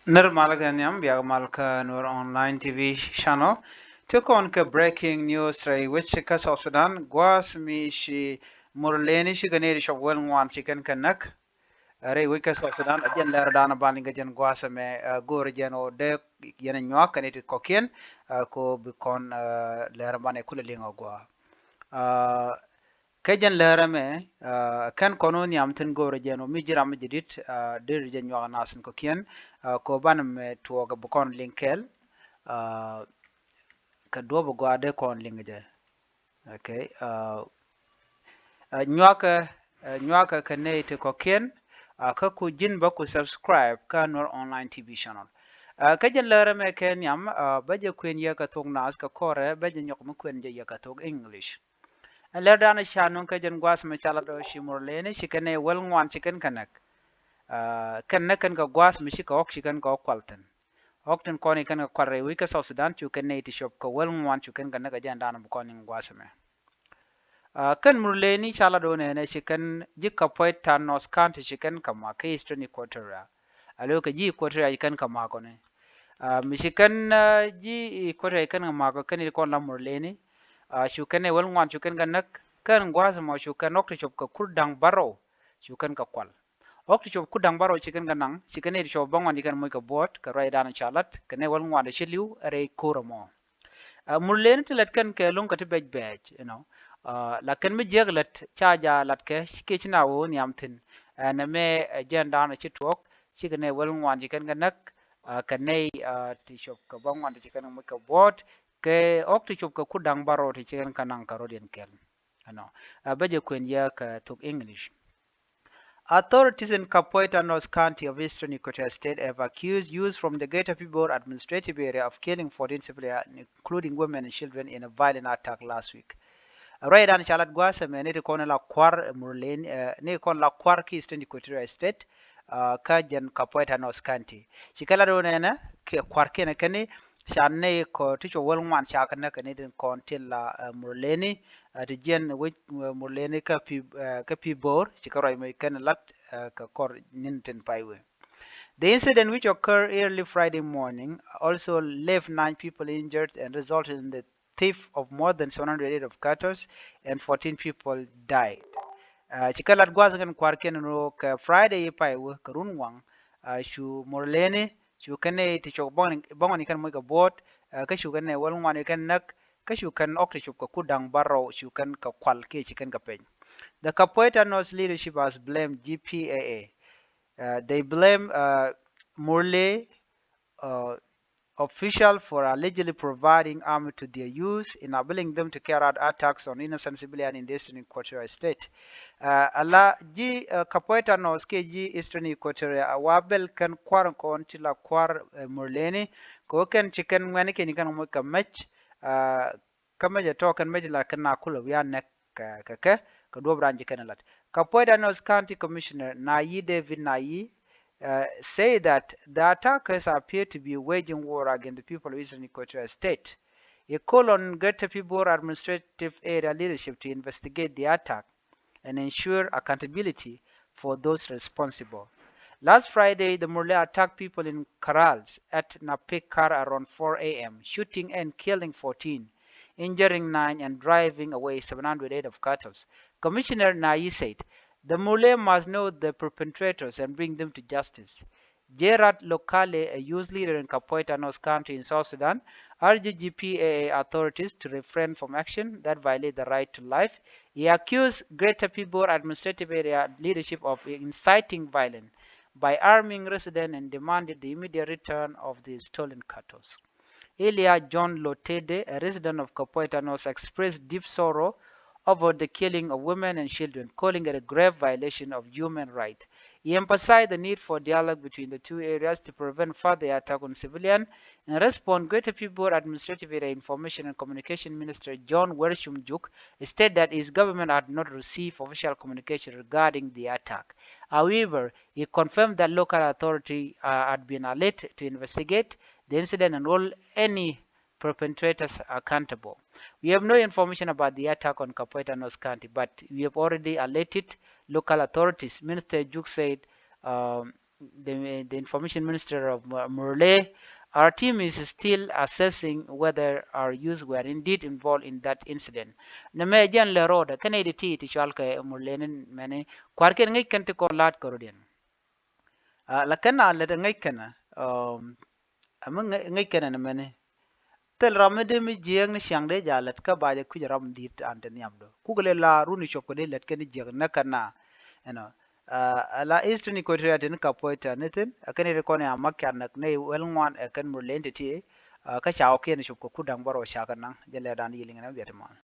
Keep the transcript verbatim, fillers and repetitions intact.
Nir mal kɛ nhiam, biak mal kä Nuer Online T V channel. Ti kɔn kɛ breaking news rɛy wec kä South Sudan, gua̱a̱th mi ci Murleni ci kɛ nɛy ti cop wäl ŋuan ci kɛn kɛ näk. Rɛy wec kä South Sudan, a jɛn lɛr dan ban liŋ kɛ jɛn gua̱a̱th mɛ, go̱o̱r jɛn ɔ dee yɛn nyuak kɛ nɛy ti kɔkiɛn, ko bi kɔn lɛr ban ɛ kulɛ liŋ ɔ gua̱a̱. Kɛ jɛn lɛr ɛmɛ, kɛn kɔn wä nhiam thin go̱o̱rɛ jɛn wä mi ji̱ ram mi ji̱ di̱t, deri jɛ nyuak nath in kɔkiɛn, ko banɛ mɛ tuɔɔkɛ bi kɔn liŋ kɛɛl, kɛ duɔ̱p gɔaa dee kɔn liŋ jɛ. Okay. Nyuakɛ, nyuakɛ kɛ nɛy ti kɔkiɛn, kä ku ji̱n bä ku subscribe kä Nuer Online T V channel. Kɛ jɛn lɛr ɛmɛ kɛ nhiam, bä jɛ kuën yɛ kɛ thok nath kɛ kɔrɛ, bä jɛ nyɔk mi kuën jɛ yɛ kɛ thok English. Ɛn lɛr dan ca nuŋ kɛ jɛn gua̱a̱th mi ca lat ɔ ci Murleni ci kɛn nɛy wäl ŋuan ci kɛn kɛ näk. Kɛn näk kɛn kɛ gua̱a̱th mi ci kɛ ɣɔk ci kɛn kɛ ɣɔk kual thi̱n. Ɣɔk tin kɔn i̱ kɛn kɛ kual rɛy wec kä South Sudan cu kɛn nɛy ti cop kɛ wäl ŋuan cu kɛn kɛ näk kɛ jɛn dan bi kɔn in gua̱a̱th mɛ. Kɛn Murleni ca lat ɔ nɛnɛ ci kɛn ji̱ Kapoeta North County ci kɛn kɛ mak kä Eastern Equatoria. A lo̱ kɛ ji̱ Equatoria ci kɛn kɛ mak ɔ ni. Mi ci kɛn ji̱ Equatoria ci kɛn kɛ mak ɔ kɛn i̱ kɔn la Murleni. Cu kɛn nɛy wäl ŋuan cu kɛn kɛ näk, kɛn gua̱a̱th mɔ cu kɛn ɣɔk ti cop kɛ kur da̱ŋ bärɔw cu kɛn kɛ kual. Ɣɔk ti cop kur da̱ŋ bärɔw ci kɛn kɛ naŋ, ci kɛn nɛy ti cop bäŋuan ci kɛn moc kɛ buɔ̱ɔ̱t kɛ ruacdan ca lat kɛ nɛy wäl ŋuan ti ci li̱w rɛy kur ɛmɔ. Murleni ti lät kɛn kɛ lo̱ŋ kɛ ti bɛc bɛɛc, you know. Lakin mi jiäk lät ca ja lat kɛ kiɛ ci na wä nhiam thi̱n. Ɛn ɛmɛ jɛn dan ci tuɔɔk, ci kɛn nɛy wäl ŋuan ci kɛn kɛ näk, kɛ nɛy ti cop kɛ bäŋuan ti ci kɛn kɛ moc kɛ buɔ̱ɔ̱t, kɛ ɣɔk ti cop kɛ kur da̱ŋ bärɔw ti ci kɛn kɛ naŋ kɛ rɔ̱diɛn kɛl. Ɛnɔ, bä jɛ kuën yɛ kɛ thok English. Authorities in Kapoeta North County of Eastern Equatoria State have accused youths from the Greater Pibor Administrative Area of killing fourteen civilians, including women and children, in a violent attack last week. Ruacdan ca lat gua̱a̱th ɛmɛ ni ti kɔn la kua̱r Murleni, ni kɔn la kua̱r ki Eastern Equatoria State, kä jɛn Kapoeta North County. Ci kɛ lat wä nɛnɛ kɛ kua̱r kiɛn kɛn ni ca nɛy kɔ ti cop wäl ŋuan ca kɛ näk kɛ ni tin kɔn tin la Murleni, ti jiɛn wec Murleni kä Pi, kä Pibor ci kɛ ruac mɛ kɛn lat kɛ kɔr nyin tin pay wee. The incident, which occurred early Friday morning, also left nine people injured and resulted in the theft of more than seven hundred head of cattle and fourteen people died. Ci kɛ lat gua̱a̱th kɛn kua̱r kiɛn rɔ kɛ Friday i̱ pay wee kɛ run waŋ, cu Murleni cu kɛn nɛy ti cop bäŋuan i̱ kɛn moc kɛ buɔ̱ɔ̱t, kä cu kɛn nɛy wäl ŋuan i̱ kɛn näk, kä cu kɛn ɣɔk ti cop kɛ kur da̱ŋ bärɔw cu kɛn kɛ kual kiɛ ci kɛn kɛ peny. The Kapoeta North leadership has blamed G P A A. They blame Murle official for allegedly providing army to their youth, enabling them to carry out attacks on innocent civilian in the Eastern Equatoria State. Ala ji̱ Kapoeta North kiɛ ji̱ Eastern Equatoria wa bɛl kɛn kua̱r kɔn ti la kua̱r Murleni, kɛ wä kɛn ci kɛn ŋuɛni kɛn kɛn moc kɛ mɛc, kä mɛc ɛ tɔɔk kɛn mɛc la kɛn na kulɛ wiaa nɛk kɛ kɛ kɛ duɔ̱p ran ci kɛn lat. Kapoeta North County Commissioner Nayi David Nayi say that the attackers appear to be waging war against the people of Eastern Equatoria State. He called on Greater Pibor Administrative Area leadership to investigate the attack and ensure accountability for those responsible. Last Friday, the Murle attacked people in corrals at Napik Kar around four A M, shooting and killing fourteen, injuring nine, and driving away seven hundred head of cattle. Commissioner Nayi said, the Murle must know the perpetrators and bring them to justice. Gerard Lokale, a youth leader in Kapoeta North County in South Sudan, urged G P A A authorities to refrain from action that violate the right to life. He accused Greater Pibor Administrative Area leadership of inciting violence by arming residents and demanded the immediate return of the stolen cattle. Elia John Lotede, a resident of Kapoeta North, expressed deep sorrow over the killing of women and children, calling it a grave violation of human rights. He emphasized the need for dialogue between the two areas to prevent further attack on civilians. In response, Greater Pibor Administrative Area Information and Communication Minister John Werchum Juk stated that his government had not received official communication regarding the attack. However, he confirmed that local authority had been alerted to investigate the incident and hold any perpetrators accountable. We have no information about the attack on Kapoeta North County, but we have already alerted local authorities, Minister Juk said. Um, the, the information minister of Murle, our team is still assessing whether our youth were indeed involved in that incident. Nɛ mɛ jɛn lɛ rɔɔdɛ kɛn i̱ di ti ti cual kɛ Murle ni mɛni kua̱r kɛn ŋäc kɛn ti kɔn la̱t kɛ rɔ̱diɛn. La kɛn a lät ɛ ŋäc kɛn ɛ, ɛmɛ ŋäc kɛn ɛ ni mɛni. Thil ram mi dee mi jiääk ni ciaŋ dee ja lät kä ba jɛ kui̱c ram di̱i̱t an te nhiamdu. Kukɛ lɛ la runi cuɔp kɛ dee lät kɛn jiääk nä kɛn na. Ɛnɔ. Ala Eastern Equatoria tin Kapoeta ni thin ɛ kɛn iti kɔn ya mak ca näk ni wäl ŋuan ɛ kɛn Murle ti ti. Kä ca wä kiɛn cuɔp kɛ kut da̱ŋ bärɔw ca kɛ naŋ jɛ lɛ dan yiliŋ ni biɛt mal.